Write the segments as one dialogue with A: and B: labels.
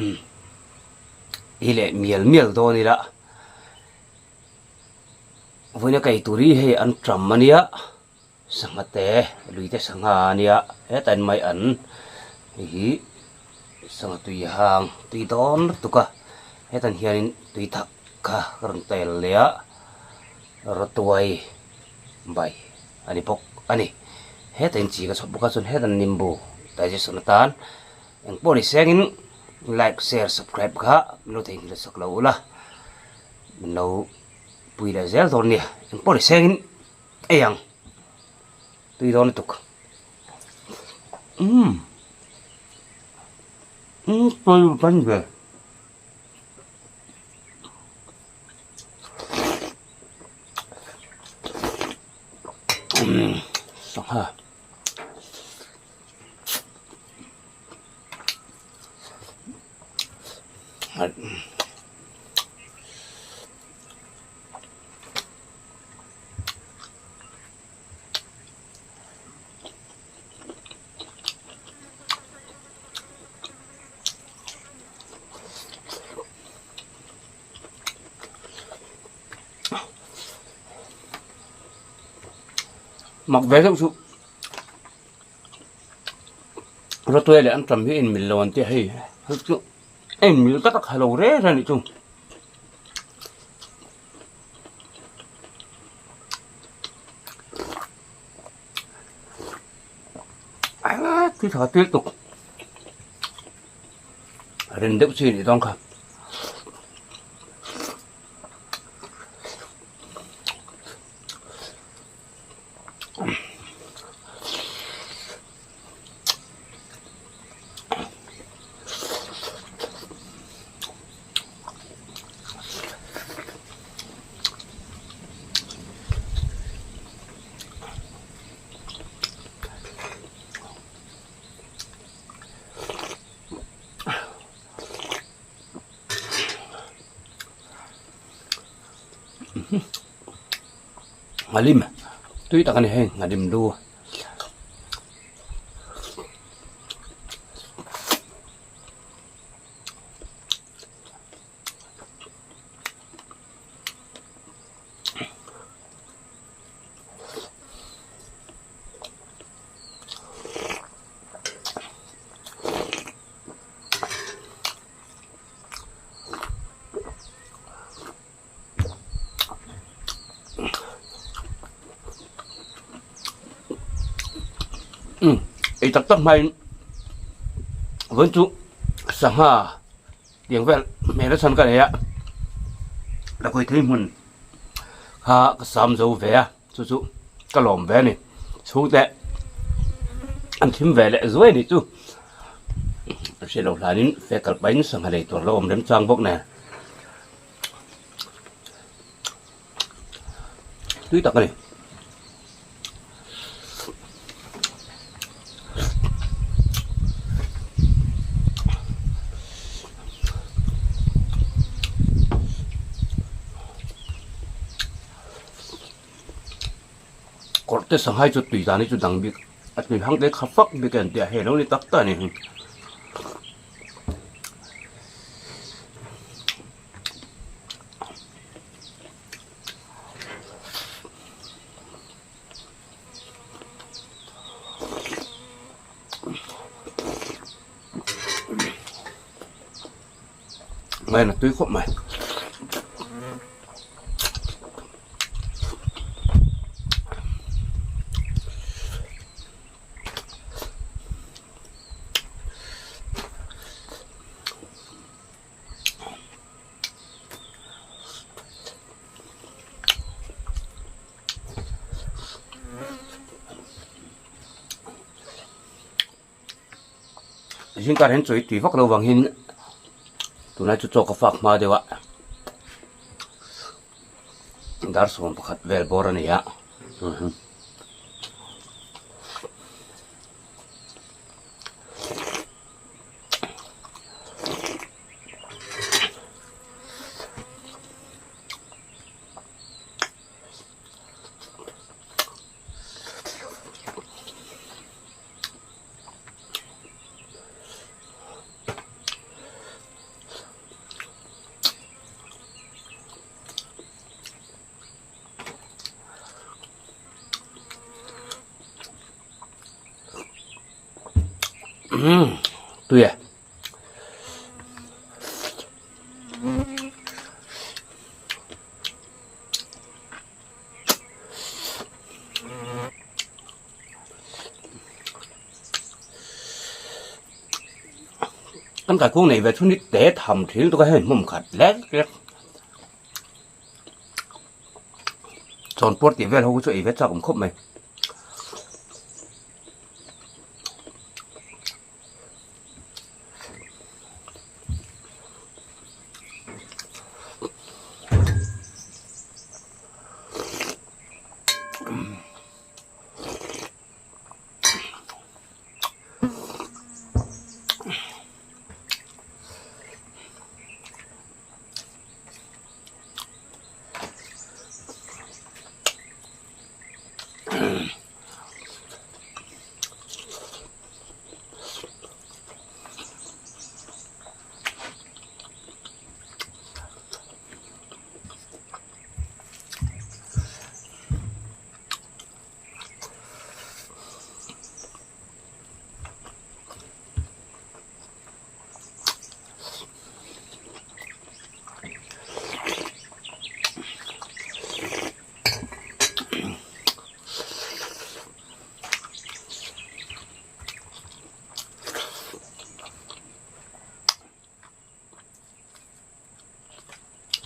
A: Umm i leh mial mial dawn ila vawiina ka eitur hi hei an ṭam a nia sangha te lui te sangha a nia hetah in mai an hei hi sangha tui hang tui dawn lutuk a hetah hianin tui thak kha ka rawn tel leh a rawtuai bai a ni bawk a ni hetah in chi ka chhawp bawk a chuan hetah nimbu digestion atan. Eng pawh ni sengin like share subscribe kha min lo theihnghilh sak lo ula min lo pui leh zel dawn nia eng pawh ni sengin ei ang tui dawn lutuk umm umm tui ban ve. Umm sangha. Mak ve deuh chu. Rawtuai leh an tam hi a inmil lo an tia hei hei chu a inmil tak a kha lo reng reng a nih chu. Aa tui tha tir tuk rin deuh chi a nih dawn kha. Nghalim tui tak a ni hei nghalim lu. Umm ei tak tak hmain vawiin chu sangha tiang vel hmel a chhan ka nei a lakhuih thei hmun kha ka sam zo ve a chu chu ka lawm ve a ni chhungte an thim ve leh zuai a nih chu a hriat loh hlanin fekal pahin sangha lei tur a lo awm remchang bawk nen. Tui tak a ni. Kawr te sanghai chu tui dan hi chu dang bik a tui hang te kha fak bik a ni tih a hei lo ni tak tak a ni. Ngaina tui khawp mai. Zingkar hian chawi tui vak lo vang hian tunlai chu chaw ka fak hma deuh a dar 11 vel bawr a ni a. Umm tui e. Kan kaikuang nei ve chhun hi te tham thin lutuk a hei hmum khat lek lek. Chawnpuar tih vel ho chu ei ve chak awm khawp mai.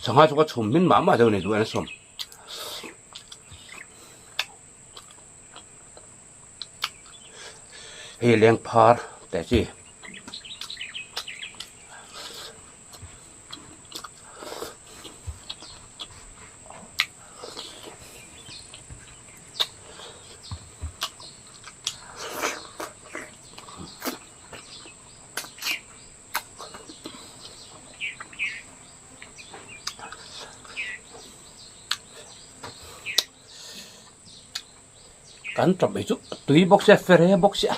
A: Sangha chu ka chhum hmin mah mah deuh a ni duh en a sawm. Hei leng phar teh chi. Kan tap mai chu tui bawk sia fere bawk sia.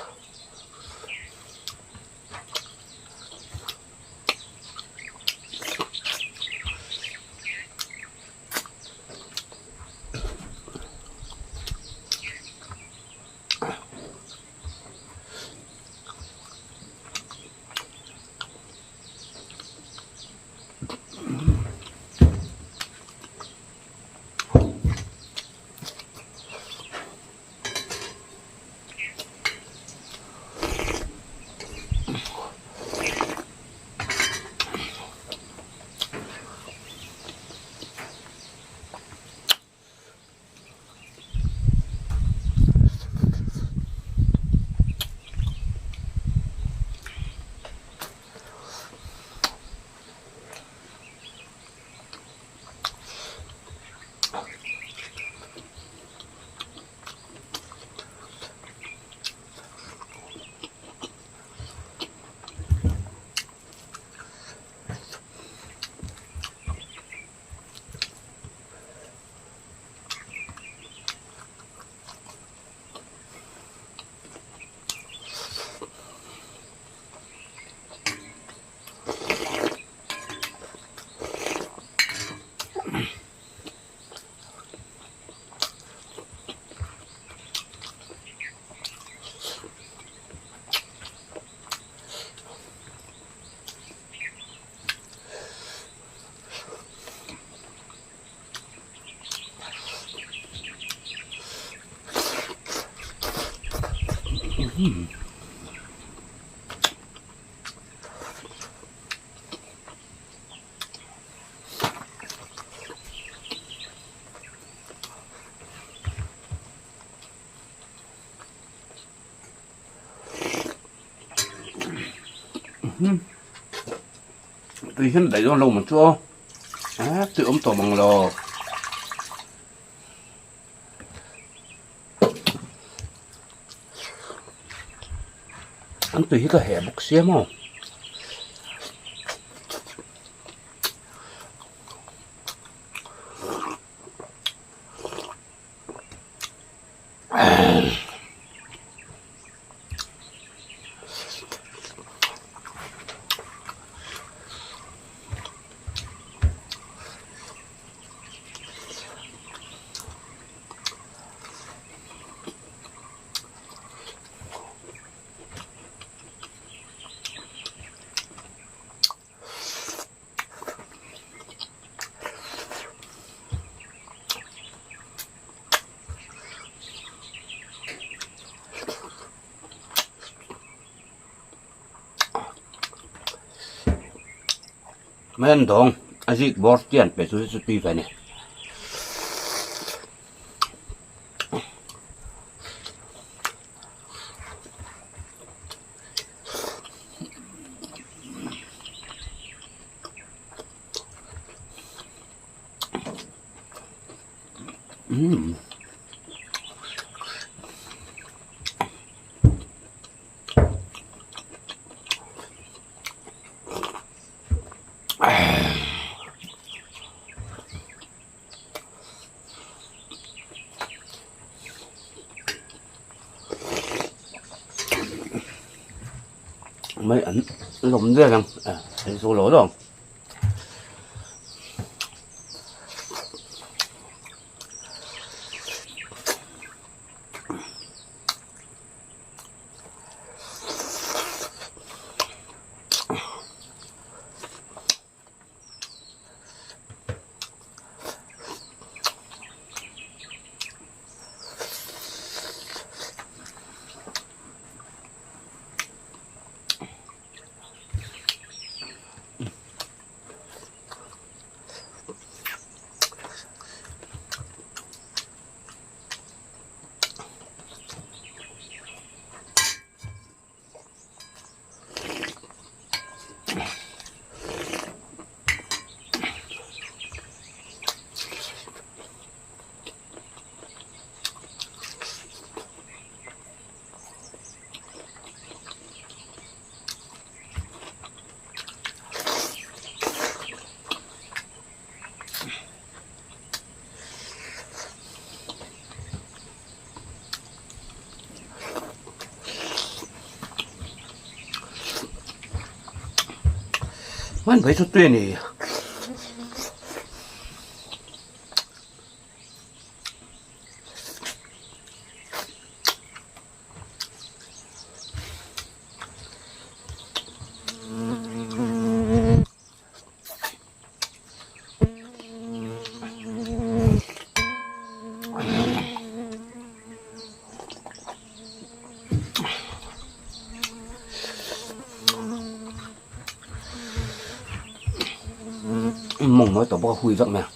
A: Tui hian daih dawn lo maw chu aw tui awm tawh mang lo. An tui hi ka heh bawk sia maw. Mai an dawng a zik bawr chian pe chu chu tui ve a ni. Umm. Mai an lawm vel ang an zo lo lo ang. Man phei chu tui a ni. Mawng mawi tawh bawk a hui vek mai a.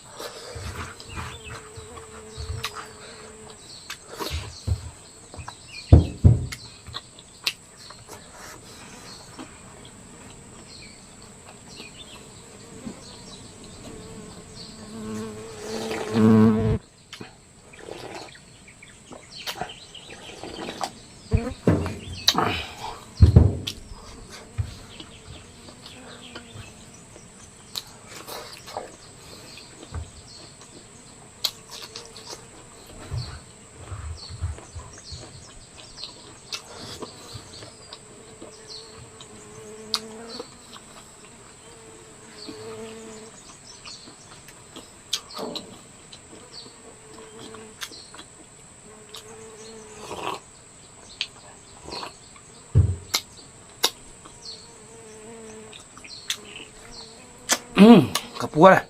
A: Ka puar a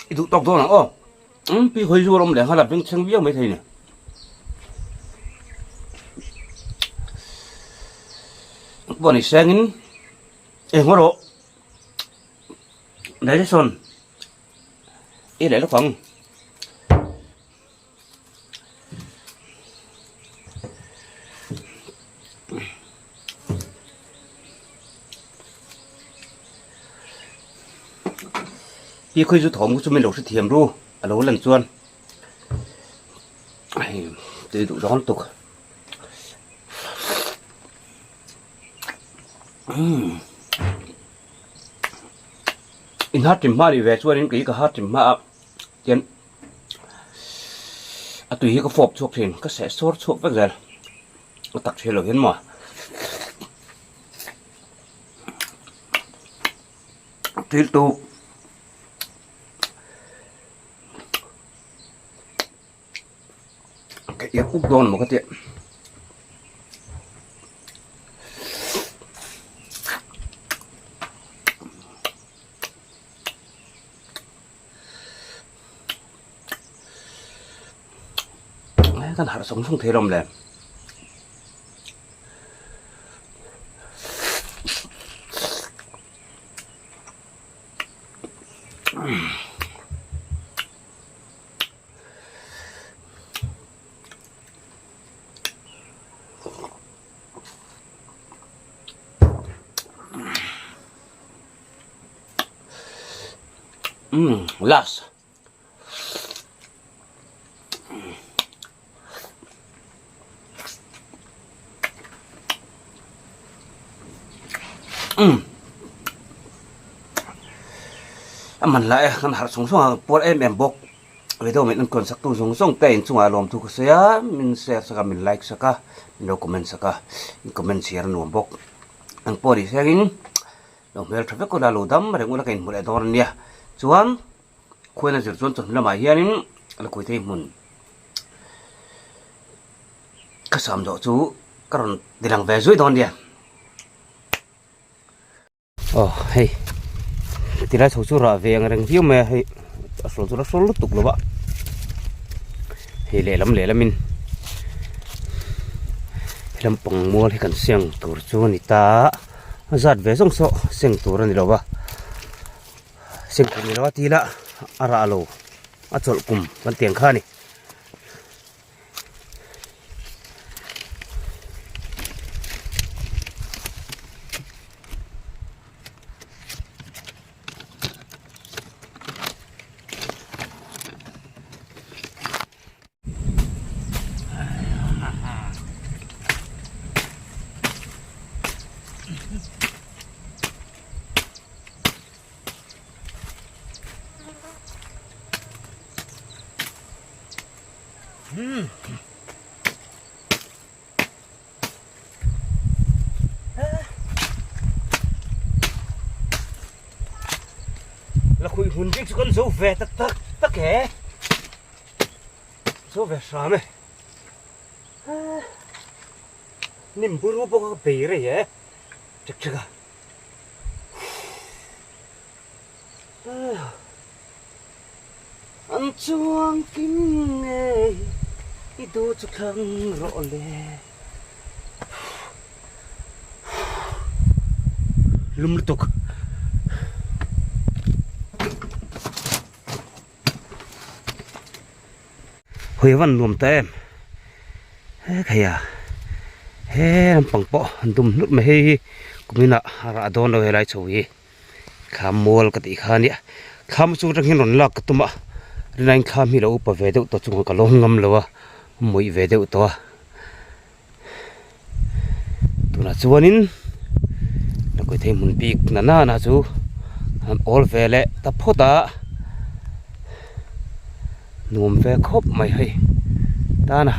A: i duh tawk dawn ang aw. Umm pi hawi zu a awm leh nghal a bengchheng viau maithei ni. Pawh ni sengin eng erawh digestion i leh lawk ang. Hi khawi chu thawm chu min lo hrethiam ru a lo lan chuan hei tui duh dawn tuk umm in hat hrim hma ni ve chuanin kei ka hat hrim hma a tian. A tui hi ka fawp chhuak thin, ka seh sawr chhuak vek zel, a tak thei lo hian maw. Thil tuk ka iak uk dawn maw ka tia. Kan harh sawng sawng thei lawm le. Umm last. Umm a man lai a kan harh chung chung a puar em em bawk video min enkawn sak tu zawng zawng te inchungah lawmthu ka sawi a min share sak a min like sak a min lo comment sak a in comment chhiar a nuam bawk ang pawh ni thlengin lo hmel tha vek ula lo dam reng ula ka inhmu leh dawn a nia chuan khuaina zir chuan chawhnu lamah hianin Lakuithei hmun ka sam zawh chu ka rawn ti lang ve zui dawn nia. Aw hei tilai chho chu rah ve ang reng viau mai a hei a hrawl chu a hrawl lutuk lo a hei lehlam lehlamin helam pang mual hi kan seng tur chu a ni ta a zat ve zawng saw seng tur a ni lo va seng tur a ni lo a tila a rah lo a chawlh kum kan tiang kha a ni. La khuih hmun bik chu kan zo ve tak tak tak e zo ve hram e hnim buru bawk a ka bei rei e ṭek ṭek a. An chuang kim ngei i duh chu thlang rawh le. Lum lutuk. Hawi a van nuam ta em he khaia he lampang pawh an dum hlut mai hei hi kumin ah a rah dawn lo helai chho hi. Thlam mual ka tih kha ania thlam chu atang hian rawn lak ka tum a rinaiin thlam hi lo upa ve deuh tawh chungah ka lawm ngam lo a mawih ve deuh tawh a tunah chuanin lakawithei hmun bik na nana chu an awl ve leh ta phawt a nuam ve khawp mai hei tana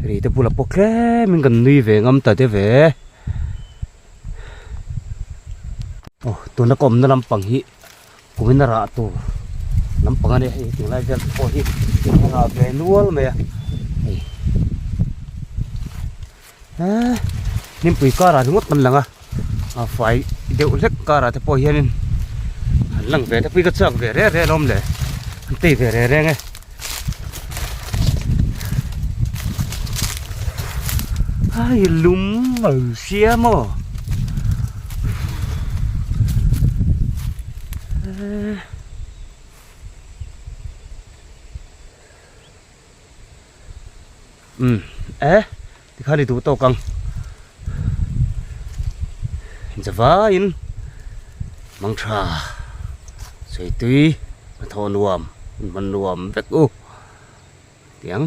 A: ri te bulah pawh tlemin kan nui ve ngam ta deuh ve. Aw tuna ka awmna lampang hi kumin a rah tur lampang a nia hei tunlai vel te pawh hi a rah ve nual mai a hei eee hnimpui karah ringawt kan lang a a fai deuh hlek karah te pawh hianin an lang ve te pawh hi ka chak ve reng reng alawm le an tei ve reng reng e. Ai lum a sia maw umm e tikhan i duh tawk ang zavaiin mangtha sawi tui hnathawh nuam hman nuam vek u tiang.